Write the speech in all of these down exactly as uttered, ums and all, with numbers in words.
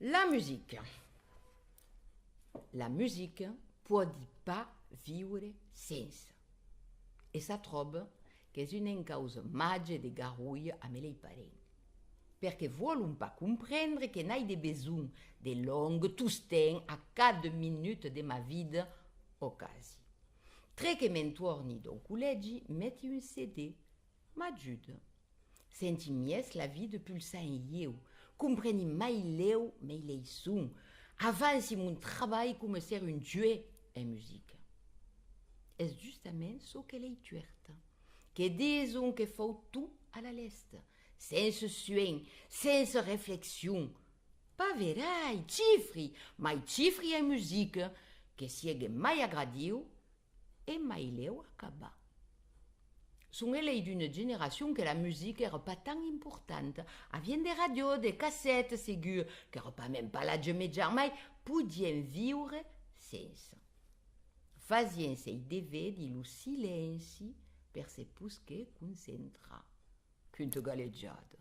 La musica. La musica pòdi pas viure sense. E s'atròba qu'es un encauç màger de garolha amé lei parents. Perque vòlon pas comprendre que n'ai de besonh de long tostemps a cada minuta de ma vida, o quasi. Tre que me'n tòrni dau collègi, meti un C D, m'ajuda. Senti mies la vida pulsar en ieu, compreni mai lèu mei lei sons, avanci mon trabalh coma ser un juec en musica. Es justament çò que lei tuerta, que dison que fau tot a la lèsta, sense suenh, sense reflexion. Pas verai, chifri, mai chifri en musica, que siegue mai agradiu, e mai lèu acabar. Son elei d'una generacion que la musica èra pas tan importanta. Avián de ràdio, de cassètas, segur, qu'èra pas mens pas l'atge mejan, mai podián viure sense. Fasián sei devers dins lo silenci per se posquer concentrar. Quinta galejada!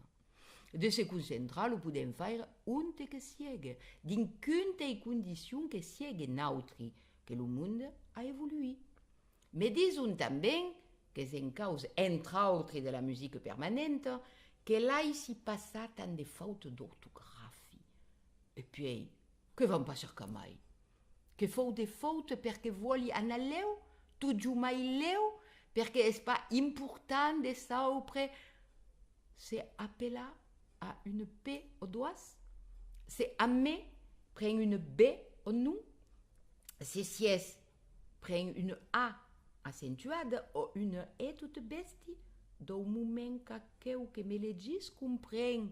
De se concentrar lo podèm faire onte que siegue, dins quintei condicion que siegue, nautri, que lo monde a evoluit. Me dison tanben qu'es en causa, entre autres, de la musica permanenta que laissi passar tant de fautas d'ortografi. E puèi, que van pas cercar mai? Que fau de fautas perque vòli anar lèu, totjorn mai lèu, perque es pas important de saupre se apelar a una P o doas, se amé pren una B o non, se sies pren una A accentuada o una E tota bèsti, dau moment qu'aqueu que me legís compren.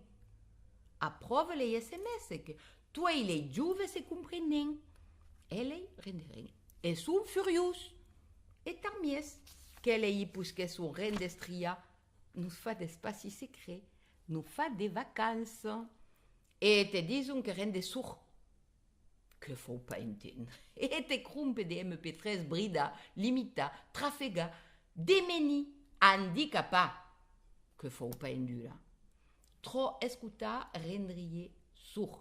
Apròva lei S M S, que tuei lei joves se comprenen. E lei renderén. E son furiós. E tant mies, qu'elei i posquèsson rendestriar, nos fa d'espaci secret, nos fa de vacanças. E te dison que rende sord. Que fau pas entendre. E te crompe de M P tres bridar, limitar, trafegar, demenir, andicapat. Que fau pas endurar. Tròp escotar rendriá sord.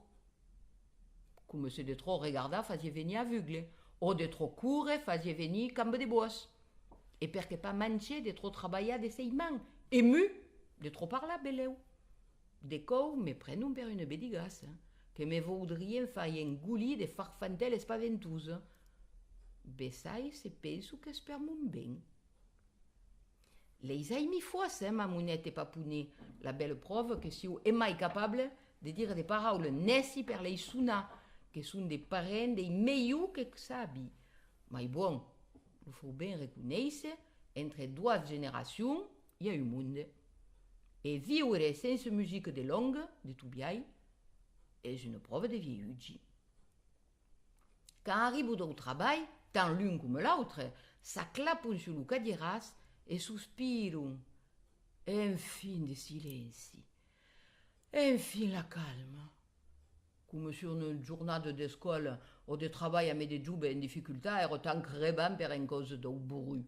Coma se de tròp regardar fasiá venir avugle, o de tròp córrer fasiá venir camba de bòsc. E perque pas mancher de tròp trabalhar de sei mans, e mur de tròp parlar, belèu. De còups me prenon per una bedigassa, que me voudrián faire engolir de farfantèlas paventosas. Bessai se penson qu'es per mon ben. Leis aimi fòrça, eh, Mamonet e Paponet, la bèla pròva que siáu emai capable de dire de paraulas nèci per lei sonar, que son de parents dei melhors que sabi. Mai bon, lo fau ben reconéisser, entre doas generacions i a un monde. E viure sense musica de longa, de tot biais, es una pròva de vielhutge. Quand arribon dau trabalh, tant l'un coma l'autre s'aclapon sus lo cadieràs e sospiron. Enfin de silenci! Enfin la calma! Coma se una jornada d'escòla o de trabalh amé de joves en dificultat èra tan crebant per encausa dau bruch.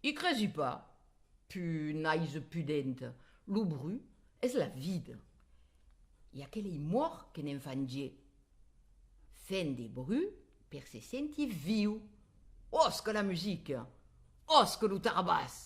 I cresi pas, pus n'aise pudenta, lo bruch es la vida. I a aquelei mòrts que ne'n fan ges. Fèm de bruch per se sentir viu. Òsca la musica! Òsca lo tarbàs!